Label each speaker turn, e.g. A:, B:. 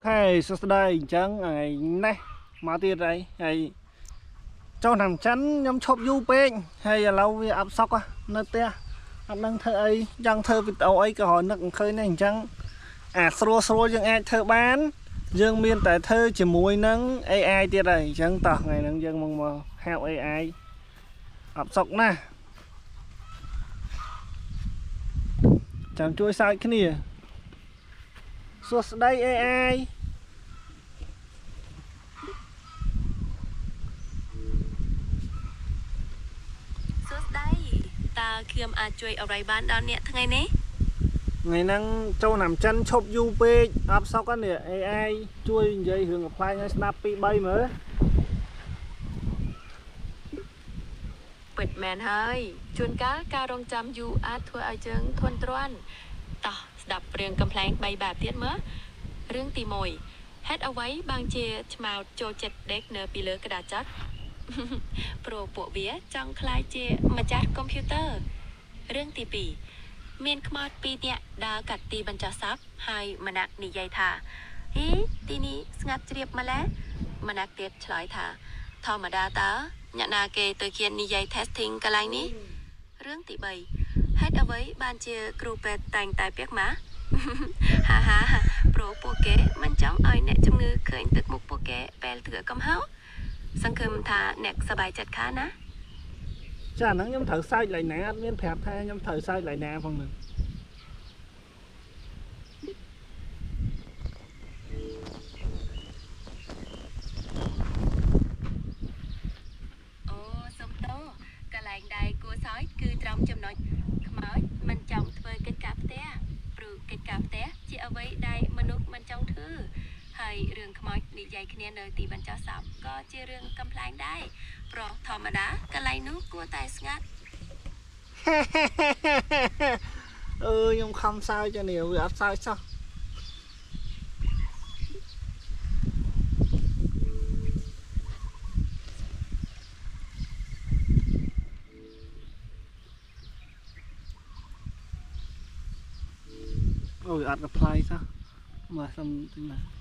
A: ហេសួស្តីអញ្ចឹងថ្ងៃនេះមកទៀតហើយហើយចូលតាមចិនខ្ញុំឈប់យូរពេកហើយឥឡូវវាអត់សុកនៅផ្ទះអត់ដឹងធ្វើអីចង់ធ្វើវីដេអូអីក៏រនឹកមិនឃើញដែរអញ្ចឹងអាស្រួលស្រួលយើងអាចធ្វើបានយើងមានតែធ្វើជាមួយនឹង AI ទៀតហើយអញ្ចឹងតោះថ្ងៃហ្នឹងយើងមកមកហៅ AI អត់សុកណាស់ចាំជួយសើចគ្នាសួស្តី AI
B: សួស្តីតើខ្ញុំអាចជួយអ្វីបានដល់អ្នកថ្ងៃនេះ
A: ថ្ងៃហ្នឹងចូលណាំចិនឈប់យូរពេកអត់សុកហ្នឹង AI ជួយនិយាយរឿងកំប្លែងឲ្យស្ដាប់2 3មើល
B: ពិតមែនហើយជួនកាលការរងចាំយូរអាចធ្វើឲ្យយើងធន់ទ្រាន់តោះស្ដាប់រឿងកំប្លែង3បែបទៀតមើលរឿងទី1ហេតុអ្វីបានជាឆ្មោតចូលចិត្តដេកនៅពីលើក្តារចុចព្រោះពួកវាចង់ក្លាយជាម្ចាស់កុំព្យូទ័ររឿងទី2មានខ្មោច2នាក់ដើរកាត់ទីបញ្ចុះសពហើយម្នាក់និយាយថាហ៊ីទីនេះស្ងាត់ជ្រាបម្ល៉េះម្នាក់ទៀតឆ្លើយថាធម្មតាតើអ្នកណាគេទៅគៀននិយាយ testing កន្លែងនេះរឿងទី3ហេតុអ្វីបានជាគ្រូពេទ្យតែងតែពាក់ម៉ាស់ហាហាព្រោះពួកគេមិនចង់ឲ្យអ្នកជំងឺឃើញទឹកមុខពួកគេពេលធ្វើកំហុសសង្ឃឹមថាអ្នកសប្បាយចិត្តខាណា
A: ចាហ្នឹងខ្ញុំត្រូវសើចឡើយណាអត់មានប្រាប់ថាខ្ញុំត្រូវសើចឡើយណាផងហ្នឹង
B: អូសុំទោសកន្លែងដែលគួរសើចគឺត្រង់ចំណុចខ្មោចមិនចង់ធ្វើកិច្ចការផ្ទះព្រោះកិច្ចការផ្ទះជាអ្វីដែលមនុស្សមិនចង់ធ្វើហើយរឿងខ្មោចនិយាយគ្នានៅទីបញ្ចុះសពក៏ជារឿងកំប្លែងដែរព្រោះធម្មតាកន្លែងនោះគួរតែស្ងាត់
A: អឺខ្ញុំខំសើចនេះវាអត់សើចសោះអូយអត់កំប្លែងសោះមកសុំតិចមក